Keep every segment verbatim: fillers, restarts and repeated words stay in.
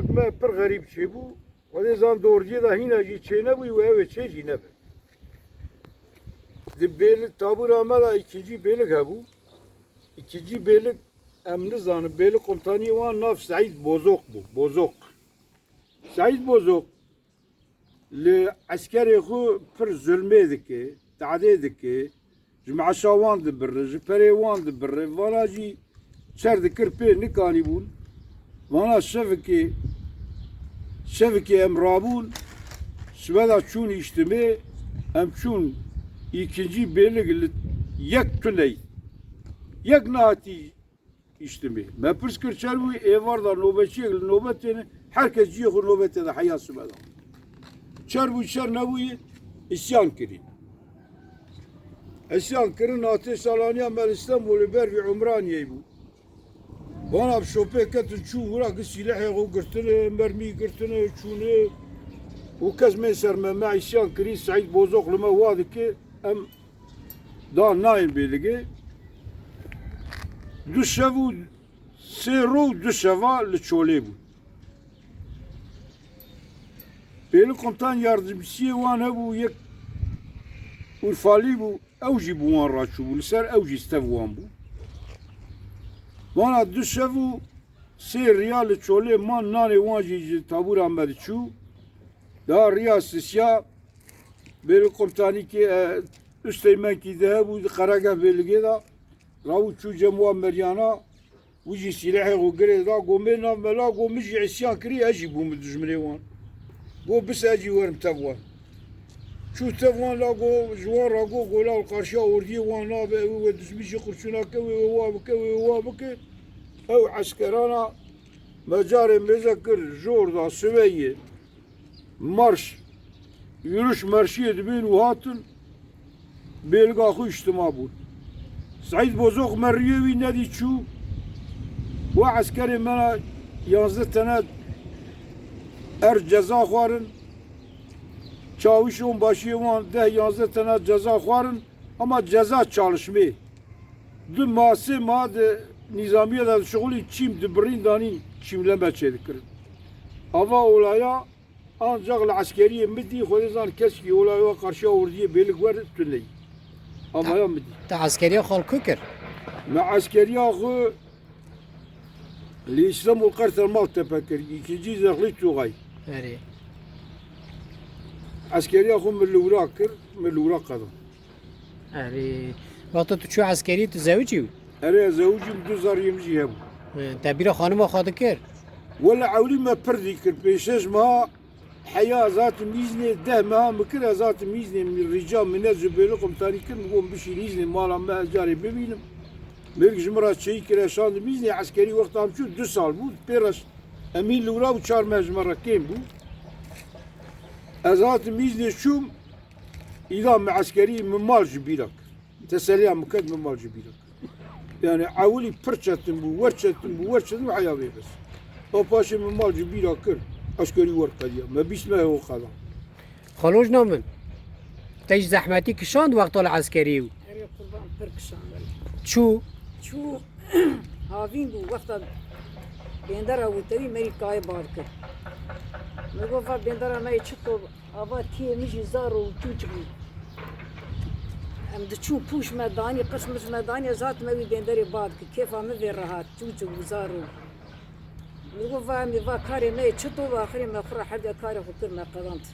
Me pir xerîb çêbû. Xwedê zan dorcê de hîna jî çênebûyî û ew ê çê jî nebe. Di bêli-, tabûra me de îkincî bêlig hebû. Îkincî bêlig, em nizanin, bêlig komutaniyê wan nav Seîd Bozok bû. Bozok. Seîd Bozok li eskerê xwe pir zulmê dike, tadê dike, ji meşa wan dibire, ji perê wan dibire, vana jî çer dikir pê nikanîbûn. Vana şevikê, şevikê em rabûn, sibe de çûn îştimê, em çûn îkincî bêlig li yek tuney, yek nehatî îştimê. Me pirs kir çer bûyî, êvar da nobetçiyek li nobetê ne, her kes ciyê xwe nobetê de heya sibe da. Çer bûyî, çer nebûyî, îsyan kirî. Îsyan kirin, hatê salaniya me li Stenbolê ber vî Umraniyê bû. Vana bi şopê ketin çûn wira ki sîlehê xwe girtine, mermî girtine, çûne. Û kes mê ser me, me îsyan kirî, Seîd Bozok li me wa dike, em da nayên bêligê. Du şev û sê ro û du şeva li çolê bû. Bêli komutan yardimciyê wan hebû, yek Urfalî bû, ew jî bi wan re çûbû, li ser ew jî stev wan bû. Vana du şev û sê riya li çolê man, nanê wan jî ji tabûra me diçû. Daha riya sisiya bêli komutanî kê, e, üsteğmenkî de hebû, di qeregeh bêligê de rabû çû cem wan meriyana. Wî jî sîlehê xwe girê da, go mê nav me la, go min jî îsyan kirî, ez jî bûm dijminê wan. Go bis ez jî werim tev wan. Çû tev wan la, go ji wan ra go, go la li qarşiya ordiyê wan nabe, ew ê we dijmin jî qurşûna ke, wê wê wa bike, wê wê wa bike. Ew eskerana me carê mêze kir, jor da, sibeyê. Marş, yürüş marşiyê dibîn û hatin bêlga xwe îştima bûn. Seîd Bozok me riyê wî nedî çû. Wa eskerê me re yanzdeh tene er ceza xwarin. Çawîş û onbaşiyê wan deh yanzdeh tene ceza xwarin. Ama ceza çalışmê. Du ma, sê ma di nîzamiye de dişixulî çîm dibirîn danîn çîmleme çêdikirin. Ava olaya Ancak li eskeriyê min dî, Xwedê zan keskî olaya qarşiya ordiyê bêlik wer tuneyî. Avaya min dî. Te eskeriya xwe li ku kir? Me eskeriya xwe li Îstanbul Qertel Maltepe kir. İkinci zırhlı tugay. Erê. Eskeriya xwe min li wira kir, min li wira qedand. Erê, wexta tu çû eskerî, tu zewicî bû? Erê, ez zewicî bûm, du zariyê min jî hebû. He, te bîra xanima xwe dikir? Wele ewlî me pir dî kir. Pêşeş meha heya ez hatim îznê, deh meha min kir, ez hatim îznê, min rica minet ji bêrê komutanî kir, min got, bişîn îznê mala me, ez carê bibînim. Mêrik ji min re çêyî kir, ez şandim îznê, eskerî wexta em çû du sal bû, pê re emîn li wira bû, çar meh ji me re kêm bû. Ez hatim îznê çûm, Îda min eskerî min mal ji bîra kir. Teseliya min ket min mal ji bîra kir. Yani ewilî pir çetin bû, wer çetin bû, wer çetin bû heya vê bes. O paşê min mal ji bîra kir, eskerî wer qediya. Me bîst meh o qeda. Xalojna min, te ji zehmetî kişand wexta li eskerî bû? Erê qurban pir kişand. Çû? Çû havîn bû wexta bêndera witewî merî kayê bar kir. Me got, va bêndera me yê çi to Ava tiyê min jî zar û çûçik bû. Em diçûn pûş me danî, qirş mirş me danî, ez hatim ewî bênderê bad kir. Kêfa min vê re hat, çûçik bû zar û. Min got, va em ê va karê me yê çi to, va axirê me xwe re hevdî karê xwe kir, me qedand.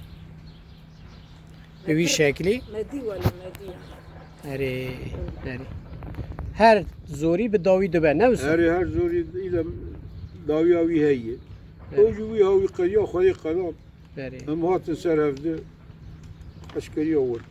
Bi wî şeklî? Me dî wele, me dî ya. Erê, erê. Her zorî bi dawî dibe, ne wisa? Erê, her zorî île dawiya wî heye. Erê. Ew jî wî hawî qediya Xwedê qedand. Berê. Em hatin ser hevdi eşkeriya wer.